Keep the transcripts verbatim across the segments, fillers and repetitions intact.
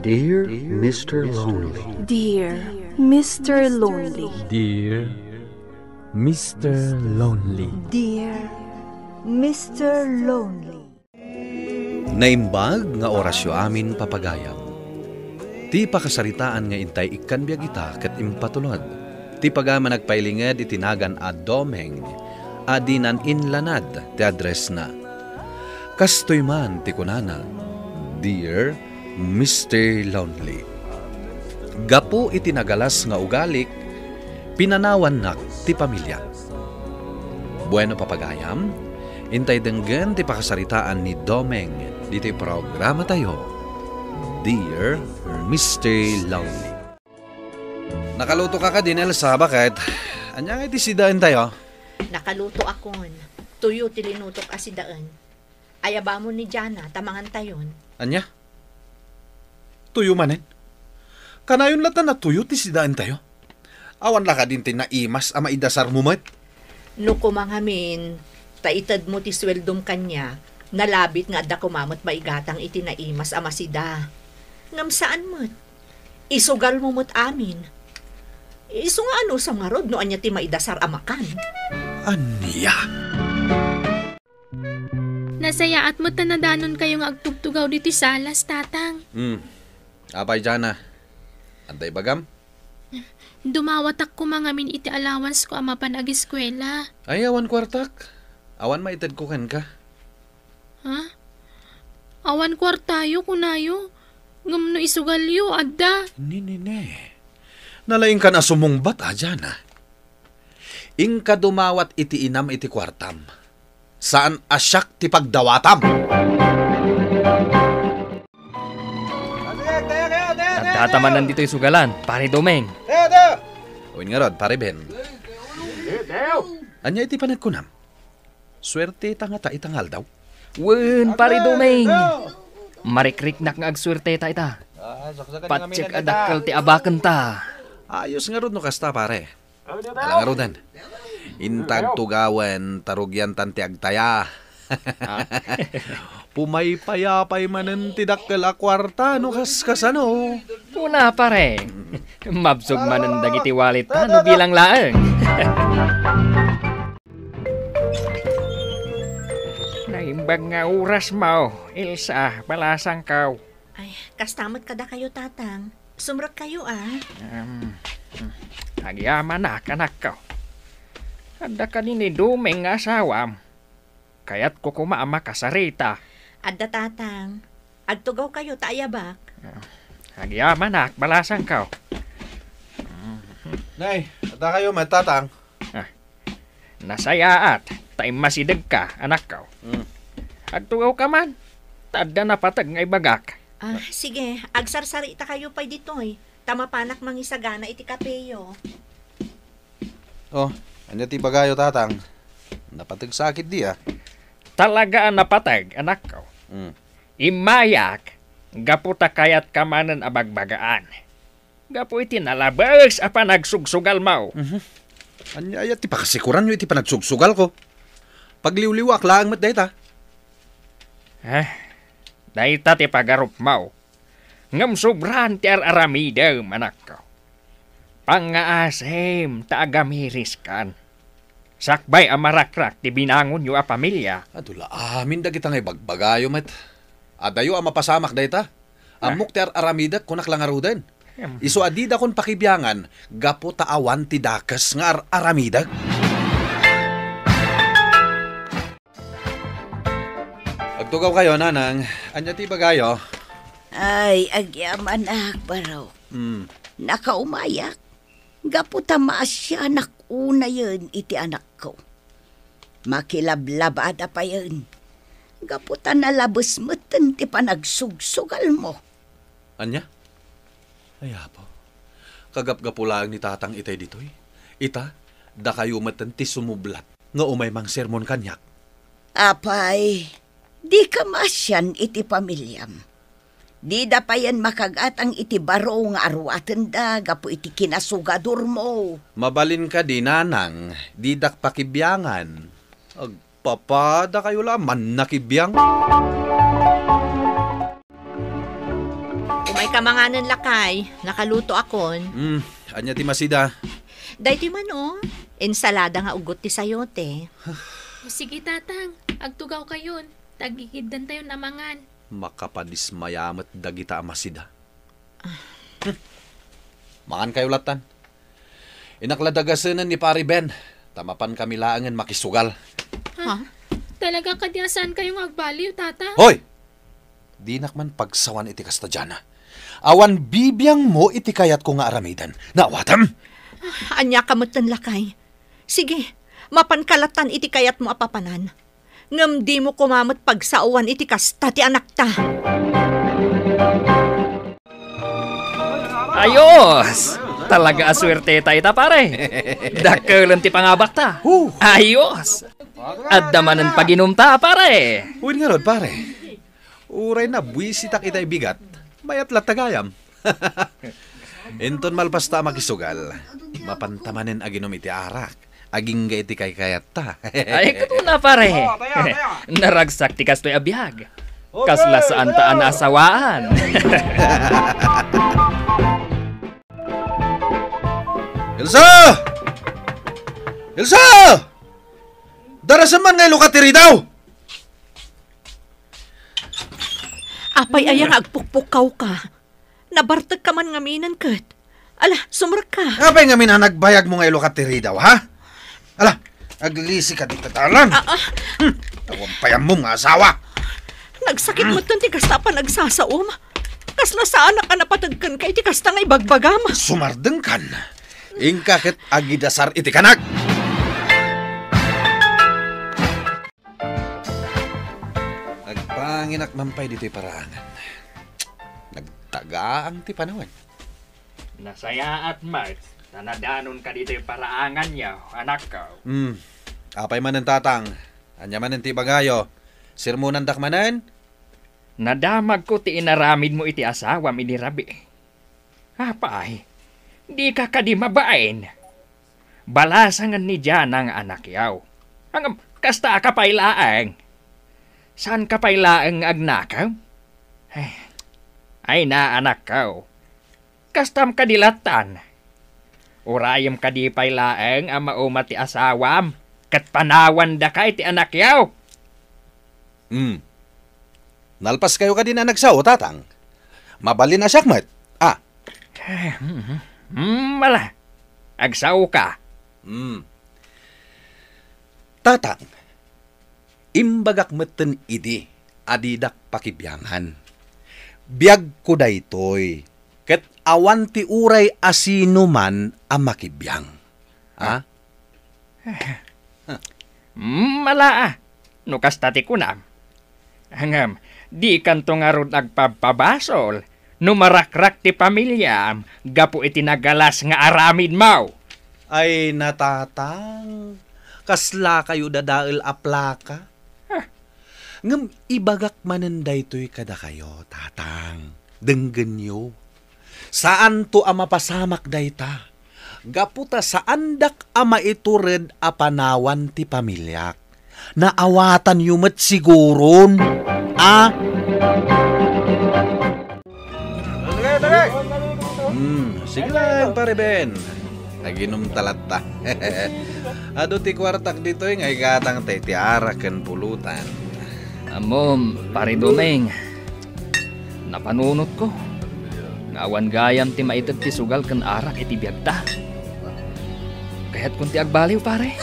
Dear Mister Lonely. Dear Mister Lonely. Dear Mister Lonely. Dear Mister Lonely. Naimbag nga orasyo amin, papagayam. Ti pakasaritaan nga intay ikkan biag ita ket impatulod ti pagayam a nagpailinged iti nagan a Domeng a dinan inlanad ti addressna. Kastoy man ti kunana, "Dear Mister Lonely, gapu iti nagalas nga ugalik, pinanawannak ti pamiliak." Bueno, papagayam, intay denggen ti pakasaritaan ni Domeng ditoy programatayo, Dear Mister Lonely. Nakaluto ka kadi, Nelsa, baket? Ania nga iti sidaentayo? Nakalutoakon. Tuyo ti linutok a sidaen. Ayabamon ni Jana, ta mangantayon. Ania? Tuyo manen? Kanayon latta a tuyo ti sidaentayo? Awan la kadi ti naimas a maidasarmo met? No koma ngamin, ta itedmo ti sueldom kaniak, nalabit nga adda koma met maigatang iti naimas a masida. Ngem saan met. Isugalmo met amin. Isu nga anusam ngarud no ania ti maidasar a makan. Ania? Nasayaat met ta nadanonkayo nga agtugtugaw ditoy salas, Tatang. Hmm. Apay, Jana? Adda ibagam? Dumawatak koma ngamin iti allowancesko a mapan ageskuela. Ay, awan kuartak. Awan maitedko kenka. Ha? Awan kuartayo, kunayo. Ngem no isugalyo, adda. Ni, ni, ni. Nalaingkan a sumungbat, a, Jana. Inka dumawat iti inam iti kuartam. Saan a siak ti pagdawatam. Adda ta manen ditoy sugalan, Pare Domeng. Wen ngarud, Pare Ben. Ania iti panagkunam? Suerteta ngata ita nga aldaw? Wen, Pare Domeng. Marikriknak nga agsuerteta ita. Pattiek a dakkel ti abakenta. Ayos ngarud no kasta, pare. Ala ngaruden. Inta agtugawen, ta rugiantan ti agtaya. Ah. Pumaypayapay manen ti dakkel a kuarta no kaskasano. Kuna, pare. Mabsog manen dagiti wallet ta no bilang laeng. Naimbag nga orasmo, Elsa, balasangko. Ay, kasta met kadakayo, Tatang. Sumrekkayo, a. Em, hmm. Agyamanak, anakko. Adda kadi ni Domeng nga asawam? Kayatko koma a makasarita. Adda, Tatang. Agtugawkayo ta ayabak. Em, agyamanak, balasangko. Nay, adda kayo met, Tatang. Ah, nasayaat ta immasidegka, anakko. Mm. Agtugawka man, ta adda napateg nga ibagak. Ah, sige, agsarsarita kayo pay ditoy, ta mapanak mangisagana iti kapeyo. Oh, ania ti ibagayo, Tatang? Napateg sa ketdi, a. Talaga a napateg, anakko. Mm. Immayak, gapu ta kayatka manen a bagbagaan. Gapu iti nalabes a panagsugsugalmo. Mhm. Ania aya ti pakasikuranyo iti panagsugsugalko? Pagliwliwaak laeng met dayta. Eh, dayta ti pagarupmo. Ngem sobran ti ar-aramidem, anakko. Pangngaasim ta agamiriskan. Sakbay a marakrak ti binangonyo a pamilia. Adu la amin dagita nga ibagbagayo met. Adayo a mapasamak dayta. Ah. Ammok ti ar-aramidek, kunak la ngaruden. Em. Isu a didakon pakibiangan, gapu ta awan ti dakes nga ar-aramidek. Agtugawkayo, Nanang. Ania ti ibagayo? Ay, agyamanak, Barok. Hmm. Nakaumayak. Gapu ta maasianak unayen iti anakko. Makilablabada payen. Gapu ta nalabes metten ti panagsugsugalmo. Ania? Ay, Apo. Kagapgapu laeng ni Tatang itay ditoy. Ita, dakayo metten ti sumublat nga umay mangsermon kaniak. Apay, dika maasian iti pamiliam. Dida payen makagatang iti baro nga aruatenda gapu iti kinasugadormo. Mabalin kadi, Nanang, didak pakibiangan. Agpapadakayo la a mannakibiang. Umay Kamanganen, lakay, nakalutoakon. Hmm, ania ti masida? Daytoy man, o, ensalada nga uggot ti sayote. O, sige, Tatang. Agtugawkayon. Tagigiddantayon a mangan. Makapadismaya met dagita a masida. Hmm. Mangankayo lattan. Innak la dagasenen ni Pari Ben, ta mapankami laengen makisugal. Ha? Ha? Talaga kadi a saankayo nga agbaliw, Tata? Hoy! Dinak man pagsawan iti kasta, Jana. Awan bibiangmo iti kayatko nga aramiden. Naawatem? Ah, ania ka metten, lakay? Sige, mapanka lattan iti kayatmo a papanan. Ngem dimo koma met pagsaoan iti kasta ti anakta. Ayos! Talaga a suerteta ita, pare. Dakkelen ti pangabakta. Huh. Ayos! Adda manen paginumta, pare. Wen ngarud, pare. Uray nabuisitak ita ibigat, mayat latta gayam. Inton malpasta a makisugal, mapanta manen aginom iti arak, agingga iti kaykayatta. Ay, ket una, pare. Naragsak ti kastoy a biag. Kasla saanta a naasawaan. Elsa! Elsa! Darasem man nga ilukat ti ridaw! Apay aya nga agpukpukkaw ka? Nabartek ka man ngaminen ket. Ala, sumrek ka. Apay ngamin a nagbayag mo nga ilukat ti ridaw, ha? Ala, aglisi ka dita dalan. Ah, ah. Hmm, awan pay ammom nga asawa. Nagsakit metten ti kasta a panagsasaom. Kasla saanak a napateg kenka iti kasta nga ibagbagam. Sumardengkan. Inka ket agidasar iti kanag. Agbanginak man pay ditoy paraangan. Nagtagaang ti panawen. Nasayaat met ta nadanonka ditoy paraanganyo, anakko. Hmm. Apay manen, Tatang? Ania manen ti ibagayo? Sermonandak manen? Nadamagko ti inaramidmo iti asawam idi rabii. Apay, dika kadi mabain? Balasangen ni Jana nga anakyo. Ngem, kasta ka pay laeng. Saanka pay laeng nga agnakem? Eh, ay na, anakko. Kastam kadi lattan. Urayem kadi pay laeng a mauma ti asawam, ket panawandaka iti anakyo. Hmm. Nalpaskayo kadi a nagsao, Tatang? Mabalin a siak met. Ah. Eh, mm, mm, ala. Agsaoka. Hmm. Tatang, imbagak metten idi a didak pakibiangan. Biagko daytoy, ket awan ti uray a sinoman a makibiang. Ah? Hmm, ala, ah, no kasta ti kunam. Ngem, dikanto ngarud agpabpabasol no marakrak ti pamiliam gapu iti nagalas nga aramidmo. Ay, natatang, kaslakayo dadael a plaka. Ah. Ngem ibagak manen daytoy kadakayo, Tatang. Denggenyo. Saanto a mapasamak dayta. Gapu ta saandak a maitured a panawan ti pamiiliak. Naawatanyo met siguron. Ah? Hmm, sige lang, Pare Ben. Aginom ta latta. Adu ti kuartak ditoy nga igatangta iti arak ken pulutan. Ammom, Pare Doming, napanunotko nga awan gayam ti maited ti sugal ken arak iti biagta. Kayatkon ti agbaliw, pare.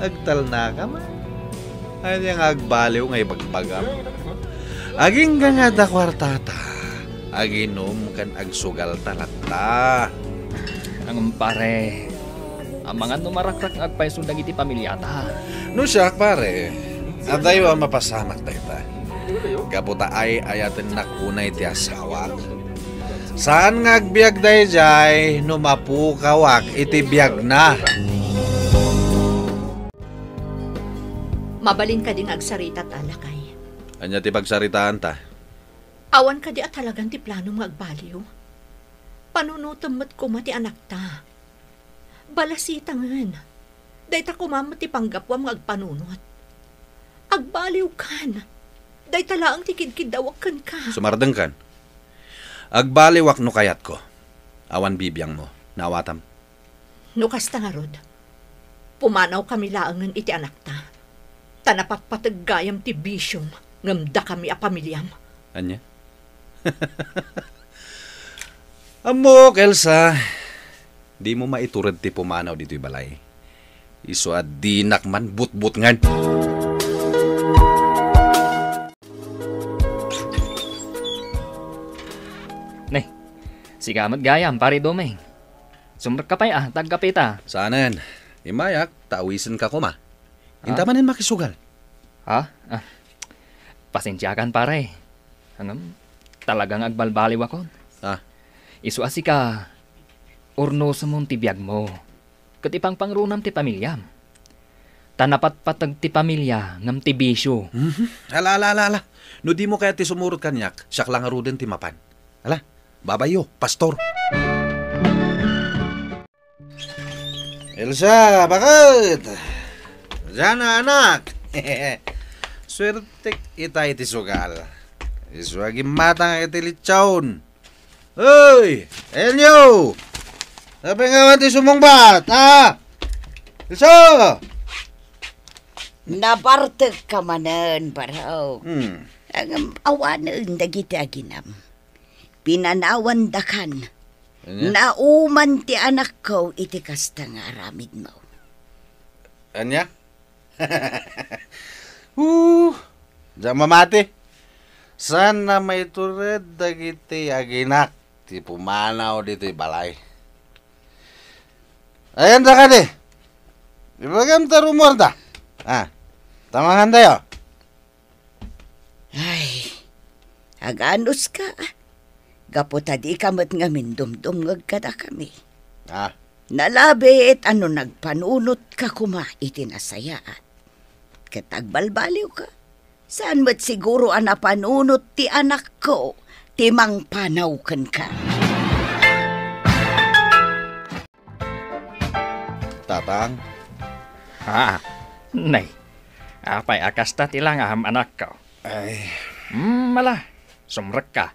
Agtalnaka man. Ania nga agbaliw nga ibagbagam? Agingga nga adda kuartata, aginom ken agsugalta latta. Ngem, pare, amangan no marakrak nga agpayso dagiti pamiliata. No siak, pare, adayo a mapasamak dayta. Gapu ta ay-ayatennak unay ti asawak. Saan nga agbiag daydiay no mapukawak iti biagna. Mabalin kadi nga agsarita ta, lakay? Ania ti pagsaritaanta? Awan kadi a talagan ti planom nga agbaliw? Panunotem met koma ti anakta. Balasitangen. Dayta koma met ti panggapuam nga agpanunot. Agbaliwkan. Dayta laeng ti kidkiddawak kenka. Sumardengkan. Agbaliwak no kayatko. Awan bibiangmo. Naawatam? No kasta ngarud, pumanawkami laengen iti anakta. Ta napatpateg gayam ti bisiom ngem dakami a pamiliam. Ania? Ammok, Elsa. Dimo maitured ti pumanaw ditoy balay. Isu a dinak man butbutngen. Ne, sika met gayam, Pare Doming. Sumrekka pay a, ta agkapeta. Saanen. Immayak, ta awisenka koma. Ha? Inta manen makisugal. Ha? Ah, pasensiakan, pare. Ngem, talaga nga agbalbaliwakon. Ah. Isu a sika, urnosem ti biagmo. Ket ipangpangrunam ti pamiliam. Ta napatpateg ti pamilia ngem ti bisio. Mhm. Ala, ala, ala, ala. No dimo kayat ti sumurot kaniak, siak la ngaruden ti mapan. Ala, babayyo, pastor. Elsa, baket? Diana, anak. Suertek ita iti sugal. Isu a gimmatang iti litsaon. Hoy, Elio! Apay nga awan ti sumungbat, ha? Elsa! Nabartekka manen, Barok. Hmm. Ngem awanen dagiti aginam. Pinanawandakan. Ania? Nauman ti anakko iti kasta nga aramidmo. Ania? Uh, diak mamati. Saan a maitured dagiti aginak ti pumanaw ditoy balay. Ayanda kadi. Ibagam ta rumuarda. Ah, tamangan tayo. Ay, aganuska. Gapu ta dika met ngamin dumdumngeg kadakami. Ah. Nalabit a no nagpanunotka koma iti nasayaat. Ket agbalbaliwka, saan met siguro a napanunot ti anakko ti mangpanaw kenka. Tatang. Ha? Nay, apay a kasta ti langam, anakko? Ay. Hmm, ala, sumrekka.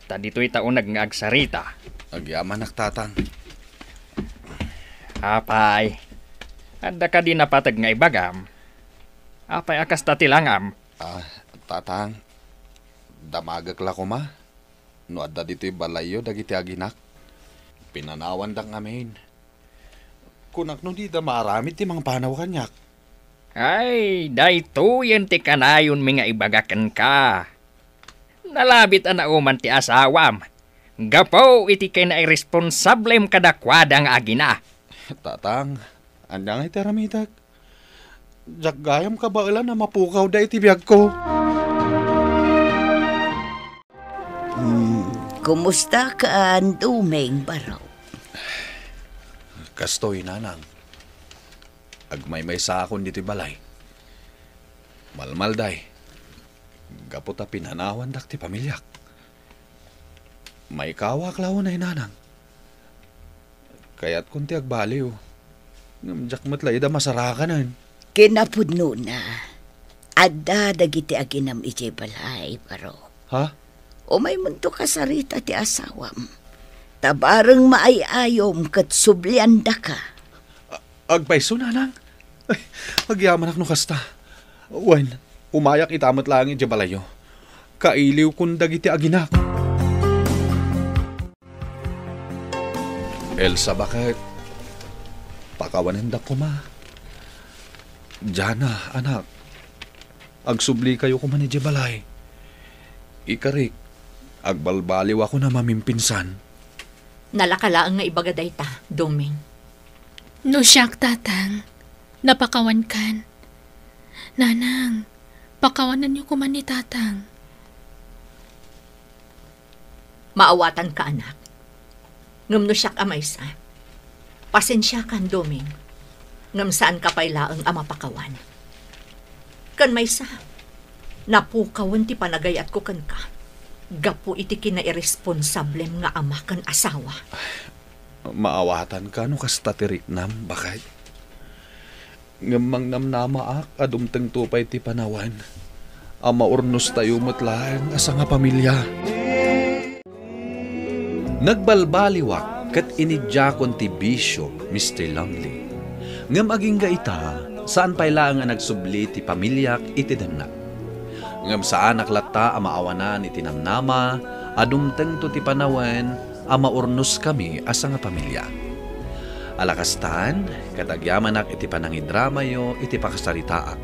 Ta ditoy ta uneg nga agsarita. Agyamanak, Tatang. Apay, adda kadi napateg nga ibagam? Apay a kasta ti langam? Ah, Tatang, damagek la koma no adda ditoy balayyo dagiti aginak. Pinanawandak ngamin. Kunak no dida maaramid ti mangpanaw kaniak. Ay, daytoyen ti kanayonmi nga ibaga kenka. Nalabit a nauman ti asawam gapu iti kinairesponsablem kadakuada nga agina. Tatang, ania ngay ti aramidek? Diak gayam kabaelan a mapukawda iti biagko. Hmm, kumusta ka, Doming, Barok? Kastoy, Nanang. Agmaymaysaakon ditoy balay. Malmalday. Gapu ta pinanawandak ti pamiliak. Maikawak la unay, Nanang. Kayatkon ti agbaliw. Ngem diak met la ida masarakanen. Kinapudnona, adda dagiti aginam idiay balay, Barok. Ha? Umaymonto kasarita ti asawam. Ta bareng maay-ayom ket subliandaka. A-, agpayso, Nanang? Ay, agyamanak no kasta. Wen, umayak ita met laeng idiay balayyo. Kailiwkon dagiti aginak. Elsa, baket? Pakawanendak koma. Diana, anak. Agsublikayo koma idiay balay. Ikarik, agbalbaliwakon a mamimpinsan. Nalaka laeng nga ibaga dayta, Doming. No siak, Tatang, napakawankan. Nanang, pakawanenyo koma ni Tatang. Maawatanka, anak. Ngem no siak a maysa, pasensiakan, Doming, ngem saanka pay laeng a mapakawan. Ken maysa, napukawen ti panagayatko kenka gapu iti kinairesponsablem nga ama ken asawa. Maawatanka no kasta ti riknam, baket. Ngem mangnamnamaak a dumtengto pay ti panawen a maurnostayo met laeng a sangapamilia. Nagbalbaliwak ket inidiakon ti bisio, Mister Lonely. Ngem agingga ita, saan pay laeng a nagsubli ti pamiliak iti dennak. Ngem saanak latta a maawanan iti namnama a dumtengto ti panawen a maurnoskami a sangapamilia. Ala kastan, ket agyamanak iti panangidramayo iti pakasaritaak.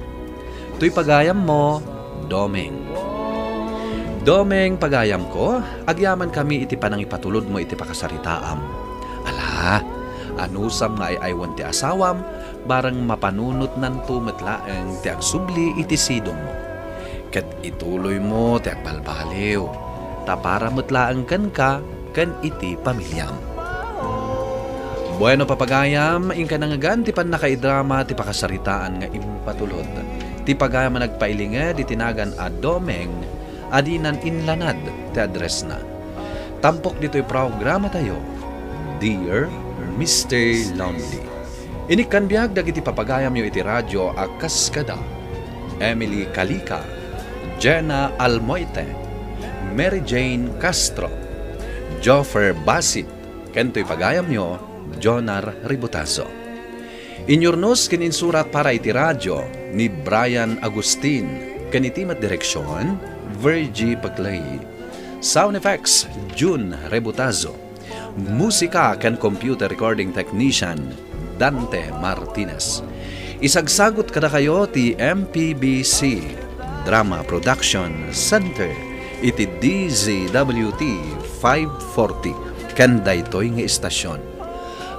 Toy pagayammo, Doming. Doming, pagayamko, agyamankami iti panangipatulodmo iti pakasaritaam. Ala, anusam nga ay-aywen ti asawam, bareng mapanunotnanto met laeng ti agsubli iti sidongmo. Ket ituloymo ti agbalbaliw, ta para met laeng kenka ken iti pamiliam. Bueno, papagayam, inka nangngegan ti pannakaidrama ti pakasaritaan nga impatulod. Ti pagayam a nagpailinged iti nagan a Doming, a dinan inlanad ti addressna. Tampok ditoy programatayo, Dear Mister Lonely. Inikkan biag dagiti papagayamyo iti radio a kas kada Emily Calica, Jenna Almoite, Mary Jane Castro, Joffer Basit, ken toy pagayamyo, Jonar Ributazo. Inyurnos ken insurat para iti radio ni Brian Agustin, ken iti met direksion, Virgie Paclay. Sound effects, Jun Rebutazo. Musika ken computer recording technician, Dante Martinez. Isagsagut kadakayo ti M P B C Drama Production Center iti D Z W T five forty ken daytoy nga istasyon.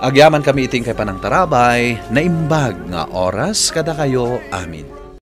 Agyamankami iti inkay panangtarabay, naimbag nga oras kadakayo amin.